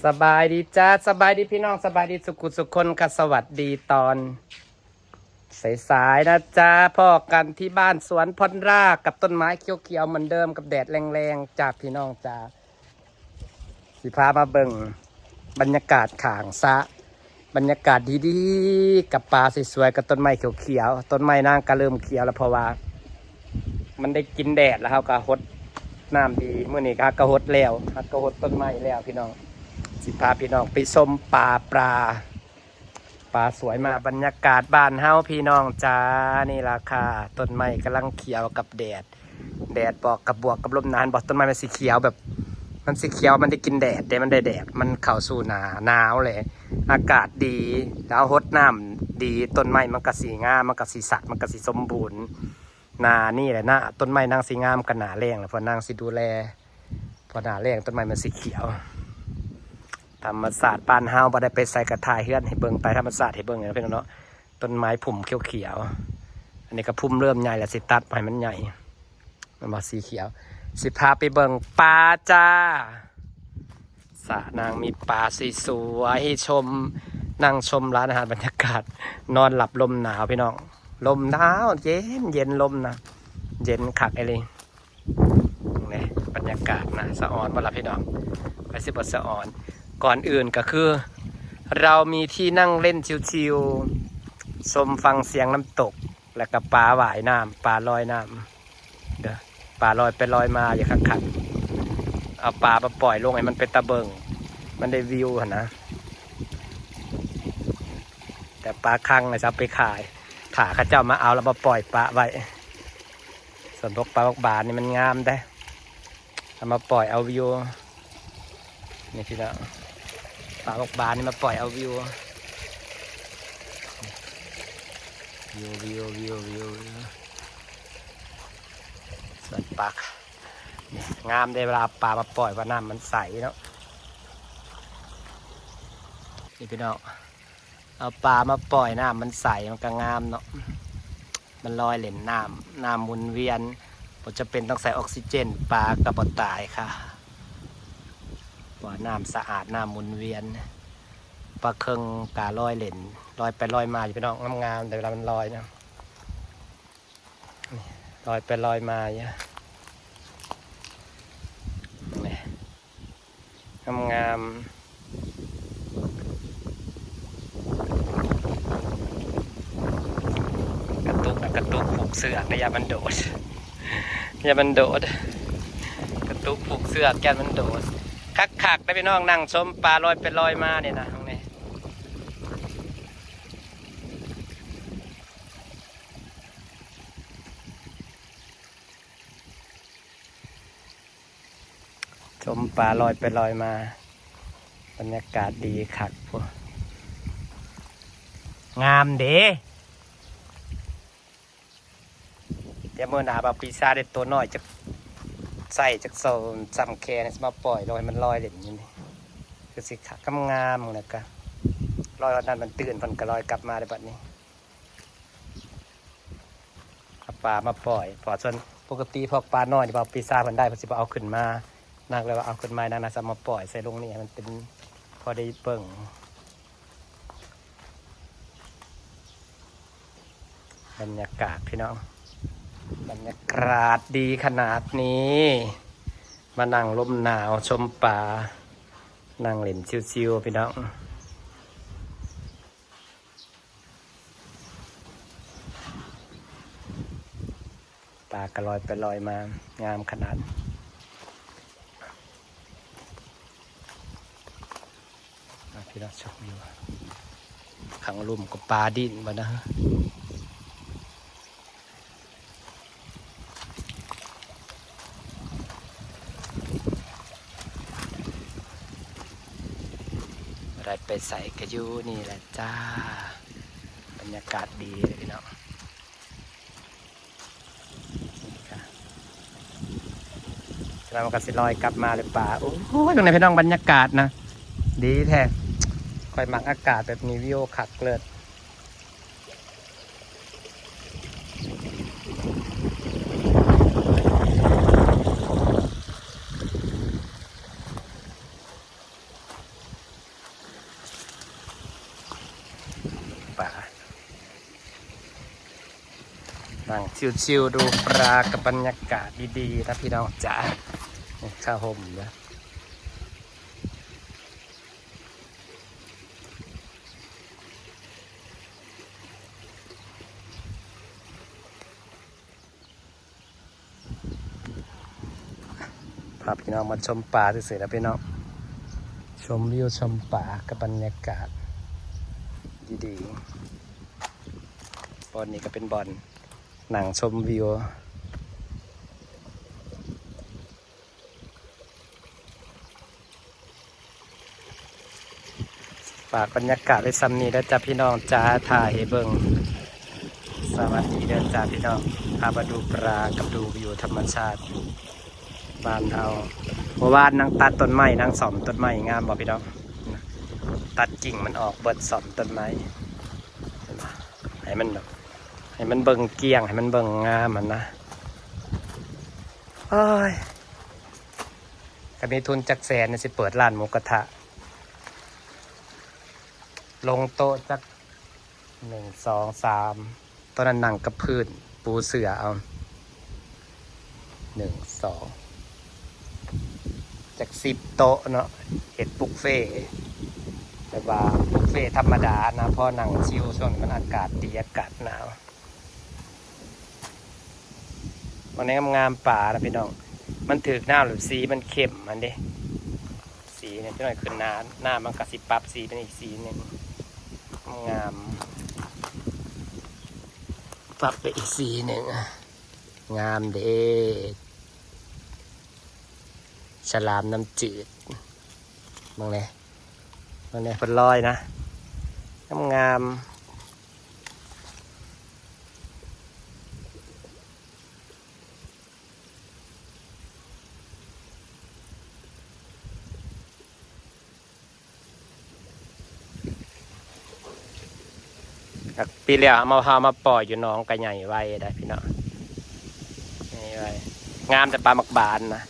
ສະບາຍດີຈ້າ ສະບາຍດີພີ່ນ້ອງ ສະບາຍດີສຸຂຸສຸຄົນຄ່ະ. ສະຫວັດດີຕອນສາຍໆນະຈ້າ. ພໍ້ກັນທີ່ບ້ານສວນພອນລາ ກັບຕົ້ນໄມ້ຂຽວໆເໝືອນເດີມ ກັບແດດແລງໆຈ້າ ພີ່ນ້ອງຈ້າ. ຊິພາມາເບິ່ງບັນຍາກາດຂ້າງສະ ບັນຍາກາດດີໆ ກັບປາສວຍໆ ກັບຕົ້ນໄມ້ຂຽວໆ. ຕົ້ນໄມ້ນາງກະເລີ່ມຂຽວແລ້ວ ເພາະວ່າມັນໄດ້ກິນແດດ ແລ້ວເຮົາກະຫົດນ້ຳດີ. ມື້ນີ້ເຮົາກະຫົດແລ້ວ ເຮົາກະຫົດຕົ້ນໄມ້ແລ້ວພີ່ນ້ອງ. ຊິພາພີ່ນ້ອງໄປຊົມປ່າປາ ປາສວຍມາ. ບັນຍາກາດບ້ານເຮົາພີ່ນ້ອງຈ້າ ນີ້ລະຄ່ະ ຕົ້ນໄມ້ກຳລັງຂຽວກັບແດດ ແດດບວກກັບ ບວກກັບລົມໜາວ. ເຫັນບໍ່ ຕົ້ນໄມ້ມັນຊິຂຽວແບບ ມັນຊິຂຽວ ມັນໄດ້ກິນແດດເດ້ ມັນໄດ້ແດດ ມັນເຂົ້າສູ່ໜ້າໜາວແຫຼະ ອາກາດດີ ແລ້ວເຮົາຫົດນ້ຳດີ ຕົ້ນໄມ້ມັນກະຊິງາມ ມັນກະຊິຊັດ ມັນກະຊິສົມບູນ. ໜ້ານີ້ແຫຼະນະ ຕົ້ນໄມ້ນາງຊິງາມກະໜ້າແລ້ງ ເພາະນາງຊິດູແລ ເພາະໜ້າແລ້ງຕົ້ນໄມ້ມັນຊິຂຽວ. ທຳມະຊາດບ້ານເຮົາ ບໍ່ໄດ້ໄປໃສ ກະຖ່າຍເຮືອນໃຫ້ເບິ່ງ ຖ່າຍທຳມະຊາດໃຫ້ເບິ່ງເນາະພີ່ນ້ອງເນາະ. ຕົ້ນໄມ້ພຸ່ມຂຽວໆ ອັນນີ້ກະພຸ່ມເລີ່ມໃຫຍ່ແລ້ວ ຊິຕັດໃຫ້ມັນໃຫຍ່ ແມ່ນບໍ່ ສີຂຽວ. ຊິພາໄປເບິ່ງປາຈ້າ ສະນາງມີປາສວຍໆ ຊົມ ນັ່ງຊົມຮ້ານອາຫານ ບັນຍາກາດ ນອນຫຼັບລົມໜາວພີ່ນ້ອງ ລົມໜາວເຢັນໆ ລົມນະ ເຢັນຄັກອີ່ຫຼີ. ນີ້ບັນຍາກາດນະ ສະອອນບໍ່ລະພີ່ນ້ອງ ໃຜຊິບໍ່ສະອອນ. ກ່ອນອື່ນກະຄື ເຮົາມີທີ່ນັ່ງເຫຼັ້ນຊິວໆ ຊົມຟັງສຽງນ້ຳຕົກ ແລ້ວກະປາວ່າຍນ້ຳ ປາລອຍນ້ຳເດີ ປາລອຍໄປລອຍມາຢູ່ຄັກໆ. ເອົາປາມາປ່ອຍລົງໃຫ້ມັນເປັນຕາເບິ່ງ ມັນໄດ້ວິວຫັ້ນນະ. ແຕ່ປາຄັງນະ ຊິເອົາໄປຂາຍ ຖ້າເຂົາເຈົ້າມາເອົາແລ້ວມາປ່ອຍປະໄວ້. ສ່ວນພວກປາບັກບານນີ້ມັນງາມເດ້ ເອົາມາປ່ອຍເອົາວິວ ນີ້ພີ່ນ້ອງ ປາບັກບານນີ້ມາປ່ອຍເອົາວິວ ວິວ ວິວ ວິວ ວິວ ສວນປາ ງາມເດ້ ເວລາເອົາປາມາປ່ອຍ ວ່ານ້ຳມັນໃສເນາະ. ນີ້ພີ່ນ້ອງ ເອົາປາມາປ່ອຍ ນ້ຳມັນໃສ ມັນກະງາມເນາະ ມັນລອຍເຫຼັ້ນນ້ຳ ນ້ຳໝູນວຽນ ບໍ່ຈຳເປັນຕ້ອງໃສ່ອອກຊີເຈນ ປາກະບໍ່ຕາຍຄ່ະ ເພາະວ່ານ້ຳສະອາດ ນ້ຳໝູນວຽນ. ປາເຄິງກະລອຍເຫຼັ້ນ ລອຍໄປລອຍມາຢູ່ພີ່ນ້ອງ ງາມໆ ແຕ່ເວລາມັນລອຍເນາະ ນີ້ ລອຍໄປລອຍມາຢູ່ ນີ້ ງາມໆ. ກະຕຸກນະ ກະຕຸກຜູກເຊືອກນະ ຢ່າມັນໂດດ ຢ່າມັນໂດດ ກະຕຸກຜູກເຊືອກ ຢ້ານມັນໂດດ. ຄັກໆ ເດີພີ່ນ້ອງ ນັ່ງຊົມປາລອຍໄປລອຍມານີ້ນະ ນີ້. ຊົມປາລອຍໄປລອຍມາ ບັນຍາກາດດີຄັກພຸ້ນ ງາມເດ້. ດຽວມື້ໜ້າບ່າວປີຊາເຮັດໂຕນ້ອຍຈັກ ໃສ່ຈັກໂຕ ສ່ຳແຂນ ຊິມາປ່ອຍລົງໃຫ້ມັນລອຍຫຼິ້ນຢູ່ນີ້ ຄືຊິຄັກງາມໆ ແລ້ວກະລອຍຮອດນັ້ນມັນຕື່ນ ເພິ່ນກະລອຍກັບມາໄດ້ບັດນີ້. ເອົາປາມາປ່ອຍ ເພາະວ່າສ່ວນປົກກະຕິພວກປານ້ອຍນີ້ ບ່າວປີຊາເພິ່ນໄດ້ ເພິ່ນຊິບໍ່ເອົາຂຶ້ນມາ ນາງເລີຍວ່າເອົາຂຶ້ນມາ ນາງນະ ຊິມາປ່ອຍໃສ່ລົງນີ້ ໃຫ້ມັນເປັນພໍໄດ້ເບິ່ງ. ບັນຍາກາດພີ່ນ້ອງ ບັນຍາກາດດີຂະໜາດນີ້ ມານັ່ງລົມໜາວຊົມປາ ນັ່ງຫຼິ້ນຊິວໆ ພີ່ນ້ອງ. ປາກະລອຍໄປລອຍມາ ງາມຂະໜາດ. ອ່ະ ພີ່ນ້ອງຊົມຢູ່ ຂ້າງລຸ່ມກະປາດິ້ນບໍ່ນະ. ບໍ່ໄດ້ໄປໃສກະຢູ່ນີ້ແຫຼະຈ້າ ບັນຍາກາດດີເລີຍພີ່ນ້ອງ. ແລ້ວມັນກະຊິລອຍກັບມາຫຼືປາ. ໂອ້ຍ ເບິ່ງແດ່ພີ່ນ້ອງ ບັນຍາກາດນະ ດີແທ້ ຂ້ອຍມັກອາກາດແບບນີ້ ວິວຄັກເລີດ. ເ ຊິວໆ ດູປາກັບບັນຍາກາດດີໆ ນະພີ່ນ້ອງຈ໋າ. ນີ້ ຜ້າຫົ່ມນະ. ພາພີ່ນ້ອງມາຊົມປາຊື່ໆ ນະພີ່ນ້ອງ, ຊົມວິວຊົມປາກັບບັນຍາກາດດີໆ. ບ່ອນນີ້ກໍເປັນບ່ອນນັ່ງຊົມວິວ. ຝາກບັນຍາກາດໄວ້ສ່ຳນີ້ເດີຈ້າພີ່ນ້ອງຈ້າ, ຖ່າຍໃຫ້ເບິ່ງ. ສະຫວັດດີເດີຈ້າພີ່ນ້ອງ, ພາມາດູປາກັບດູວິວທຳມະຊາດບ້ານເຮົາ. ເມື່ອວານນາງຕັດຕົ້ນໄມ້, ນາງສ້ອມຕົ້ນໄມ້, ງາມບໍ່ພີ່ນ້ອງ? ຕັດກິ່ງມັນອອກເບິດ, ສ້ອມຕົ້ນໄມ້ ເຫັນບໍ່? ໃຫ້ມັນແບບ ໃຫ້ມັນເບິ່ງກ້ຽງ, ໃຫ້ມັນເບິ່ງງາມຫັ້ນນະ. ໂອ້ຍ ຄັນມີທຶນຈັກແສນນີ້ ຊິເປີດຮ້ານໝູກະທະ. ລົງໂຕະຈັກ ໜຶ່ງ ສອງ ສາມ, ຕອນນັ້ນນັ່ງກັບພື້ນ ປູເສື່ອເອົາ. ໜຶ່ງ ສອງ ຈັກສິບໂຕະເນາະ, ເຮັດບຸບເຟ ແບບວ່າບຸບເຟທຳມະດານະ, ພໍນັ່ງຊິວ. ຊ່ວງນີ້ມັນອາກາດດີ, ອາກາດໜາວ. ມັນງາມໆ ປານະພີ່ນ້ອງ, ມັນຖືກນ້ຳແລ້ວສີມັນເຂັ້ມຫັ້ນເດ້. ສີນີ້ຈັກໜ້ອຍຂຶ້ນໜ້າ, ນ້ຳມັນກໍຊິປັບສີເປັນອີກສີໜຶ່ງ, ງາມ, ປັບໄປອີກສີໜຶ່ງ. ງາມເດ້ ສະຫຼາມນ້ຳຈືດ. ເບິ່ງແດ່ ເບິ່ງແດ່ ເພິ່ນລອຍນະ, ງາມໆ. ປີແລ້ວເຮົາມາ ເຮົາມາປ່ອຍຢູ່ໜອງກະໃຫຍ່ໄວໄດ໋ພີ່ນ້ອງ, ໃຫຍ່ໄວ. ງາມແຕ່ປາໝາກບານນະ,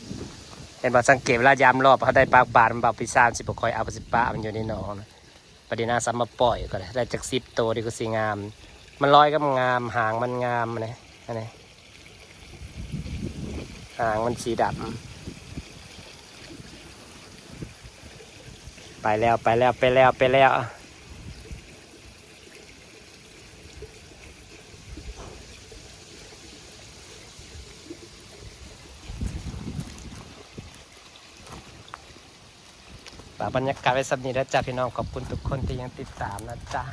ເຫັນບໍ່? ສັງເກດເວລາຍາມລອບເຮົາໄດ້ປາໝາກບານ, ມັນເບົາປີສາມ ຊິບໍ່ຄ່ອຍເອົາ, ເພິ່ນຊິປະເອົາມັນຢູ່ໃນໜອງນະ. ບັດນີ້ນາງສາມາດປ່ອຍກໍໄດ້ ໄດ້ຈັກສິບໂຕ ນີ້ຄືຊິງາມ. ມັນລອຍງາມໆ, ຫາງມັນງາມນະ, ອັນນີ້ ຫາງມັນສີດຳ. ໄປແລ້ວ ໄປແລ້ວ ໄປແລ້ວ ໄປແລ້ວ. ຝາກບັນຍາກາດໄວ້ສ່ຳນີ້ເດີຈ້າພີ່ນ້ອງ, ຂອບຄຸນທຸກຄົນທີ່ຍັງຕິດຕາມນະຈ໋າ.